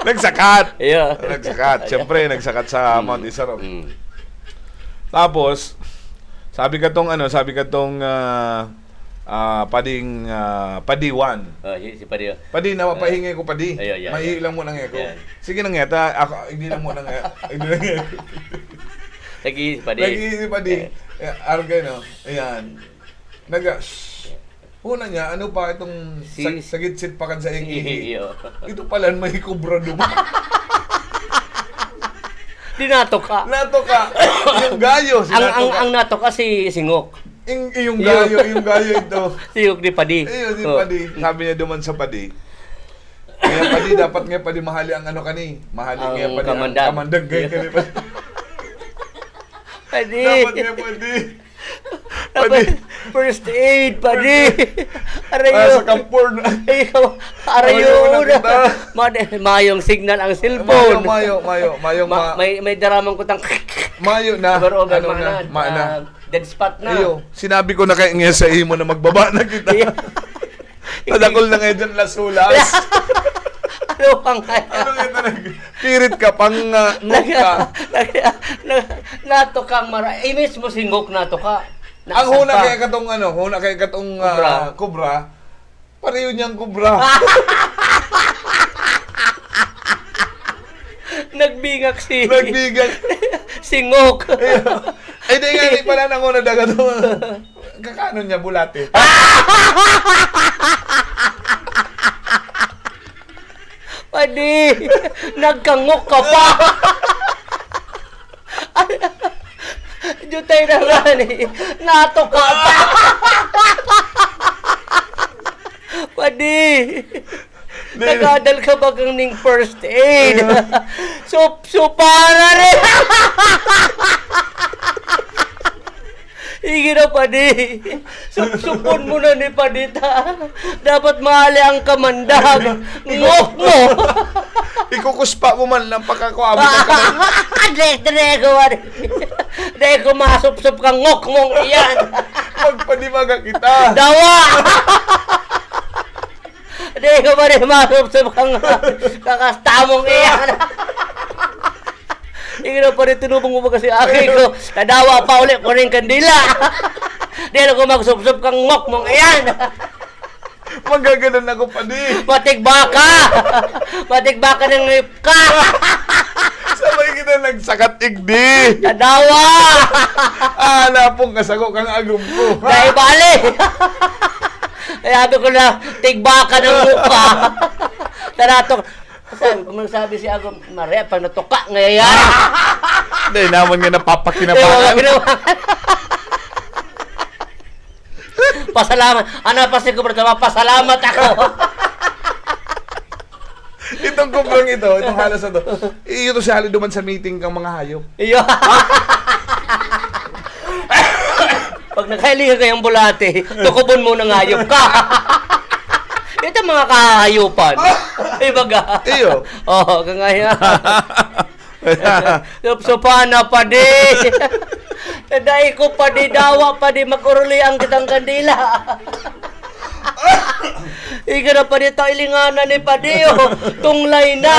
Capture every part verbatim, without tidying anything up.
Nagsakat. Iyo. Nagsakat. Siyempre, nagsakat sa Mm. Mount Isarog. Mm. Tapos, sabi ka tong ano, sabi ka tong, ah, ah, pading, ah, padiwan. Oh, si, si Padi. Padi, napapahinga ko, padi. Ayo, ayo, ayo. Maihi lang mo na nga ako. Ayan. Sige na nga, ta, ako, hindi lang mo na nga. Hindi lang nga. Lagi si Padi. Lagi si Padi. Eh. Eh, arog kayo, no? Ayan. Naga, shh. Huna niya, ano pa itong Si sag-, sagitsit pa kan sa Iyo. Ito pala, may kubra duman. Di nato ka. Nato ka. Yung gayo, si Ang, nato ang, ka. Ang nato ka si Singok. Yung, yung Iyo. Gayo, yung gayo ito. Singok ni Padi. Iyo, si Oh. Padi. Sabi niya duman sa Padi. Kaya Padi, dapat nga Padi mahali ang ano kani. Mahali Ang nga Padi, ang kamandag. Kamandag kay Iyo. Kani Padi. Padi. Dapat nga Padi. Dapat Padi. First aid, Padi. First aid. Aray, Ah, yun. Sa kampor na. Ay, ikaw, aray, Aray, yun. Yun na kita. Madi-, mayong signal ang cellphone. Mayo, mayo, mayo, mayong Ma-, ma- may, may daramang kutang. Mayo na. Over, over, Ano maana, na? Maana. Ah, dead spot na. Iyo, sinabi ko na kay nga sa imo na magbaba na kita. Iyo. Tadakol na ngayon dyan, lasulas. Ano pang kaya? Ano nga talaga? Pirit ka pang, ah, ngok ka. Nag-, nag-, nag-, nato kang mara-, imis mo si ngok nato ka. Ang huna Nakasampa. Kaya katong ano, huna kaya katong, ah, Kubra. Kubra, pareho niyang kubra. Nagbingak si Nagbingak. Si ngok. Ayun. Ay, di nga, di pala nanguna daga to. Kakano niya, bulate? Padi, nagkangok ka pa. Jutay na nga ni. Nato ka pa. Padi. Di- Nagadal ka ba kang ning first aid? Iyo. Sup-, supara rin. Sige na, Padi. Sup-, supon mo na ni Padi ta. Dapat maali ang kamandag. Ngok mo. Ikukuspa mo man lang pagkakuha mo ng kamay. Dre, dre, ko, Padi. Dre, ko masupsup kang ngok mong iyan. Magpanibaga kita. Dawa! Di ko pa rin masupsup kang kakastamong iyan. Ikaw pa rin, tinubong mo ba kasi aki ko? Nadawa pa uli ko rin kandila. Di na ko magsupsup kang ngok mong iyan. Magaganon ako, Padi. Matigbaka! Matigbaka ng ngip ka! Sabay kita nagsakat igdi. Nadawa! Ah, lapong kasako kang agom ko. Dahil bali! Kaya sabi ko na, "Tigbaka ng mukha." Tara, to. Sabi ko, magsabi si Agom, "Maria, pag natuka, ngayon." Dahil naman nga napapakinabangan. Ewan, ginawa. Pasalamat. Ano pa si Gobernador? Pasalamat ako. Itong kubrang ito, itong halas na to, iyo to si hali duman sa meeting kang mga hayop. Iyo. Pag nagkailingan kayong bulate, tukubon mo ng hayop ka. Ito mga kahayopan. Ibaga. Iyo. Oo, kangaya. Supsupan na, padi. Dai ko, padi, dawa, padi, mag-urulian kitang kandila. Iga na, padi, to, ilinganan ni padi, oh. Tunglay na.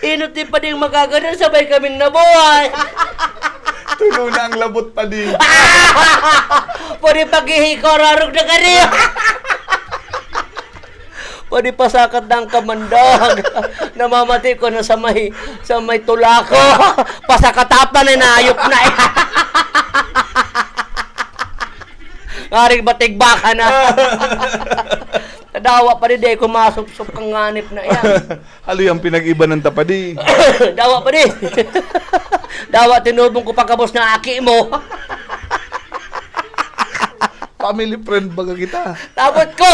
Inot ni padi ang magaganon, sabay kaming nabuhay. Tulo na ang labot, padi. Padi, pag-ihi ko, rarog na kaniyo. Padi, pasakat na ang kamandag. Namamati ko na sa may, sa may tulako. Pasakatapan na, naayop na. Ngaring batig baka na. Dawa, padi, di ko masupsup kang nganip na yan. Haloy ang pinag-iba ng tapadi. Dawa, padi. Dawa, tinubong ko pagkabos na aki mo. Family friend baga kita. Tapot ko!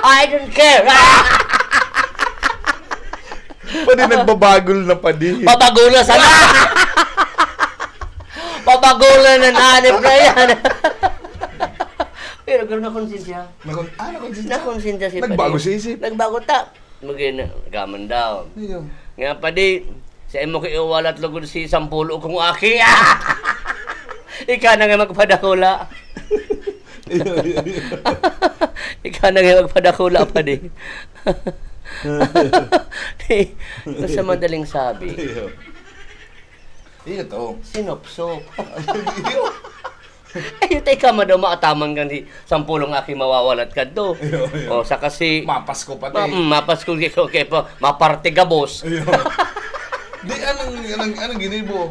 I don't care! Padi nagbabagol na, padi. Pabagol na sana! Pabagol na, nananip na yan. Pero, pero nakonsensya. Nakon-, ah, nakonsensya? Nakonsensya si Padi. Nagbago si isip? Nagbago ta. Magin-, gaman daw. Ayun. Nga, padi, sa imo ko iwalat lugod si Sampulo kong aki. Ika na nga magpadakula. Iyo, iyo, iyo. Ika na nga magpadakula, padi. Sa madaling sabi, Iyo. Iyo to. Sinopsop. Iyo. Ay, tayo ka, madama, ataman kan si sampulong aki mawawalat kadto. Iyo, iyo. O, sa kasi, Mapasko pati. Ma, mm, mapasko, okay, okay pa, maparte gabos. Iyo. Di, anong, anong, anong ginibo?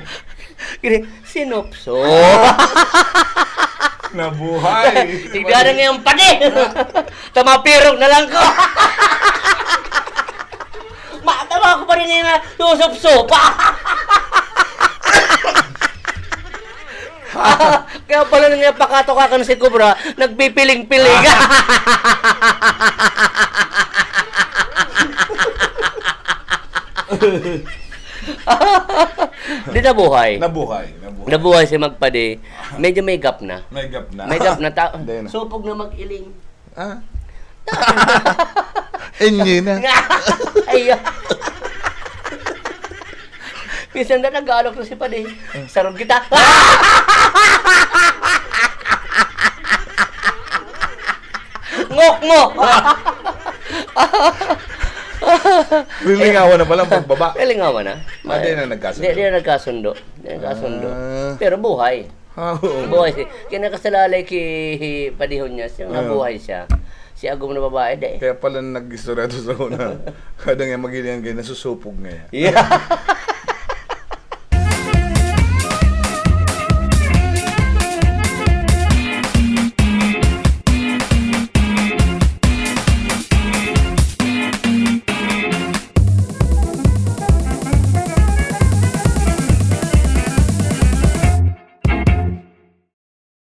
Gini, sinopsop. Nabuhay. Tignan na ngayong padi. Tamapirog na lang ko. Matama ko pa rin na susupsup. Kaya pala na niya pakatokakan si Cobra, nagpipiling-piling. Di nabuhay. Nabuhay. Nabuhay. Nabuhay si Magpadi. Medyo may gap na. May gap na. May gap na. Ta- Hindi na. Supog na mag-iling. Ah? Enye na. Ay, minsan na nag-aalok na si Padi. Sarog kita. Ngok mo! Lilingawan na pala ang pagbaba. Lilingawan na. Ah, di na nagkasundo. Di, di na nagkasundo. Di na nagkasundo. Ah. Pero buhay. Ah, oo. Buhay siya. Kaya nakasalalay ki Padihon niya, siya Oo. nabuhay siya. Si agom na babae, di. Kaya pala nag-istorya to sa una. Kada nga magilingan kayo, nasusupog ngayon. Yeah.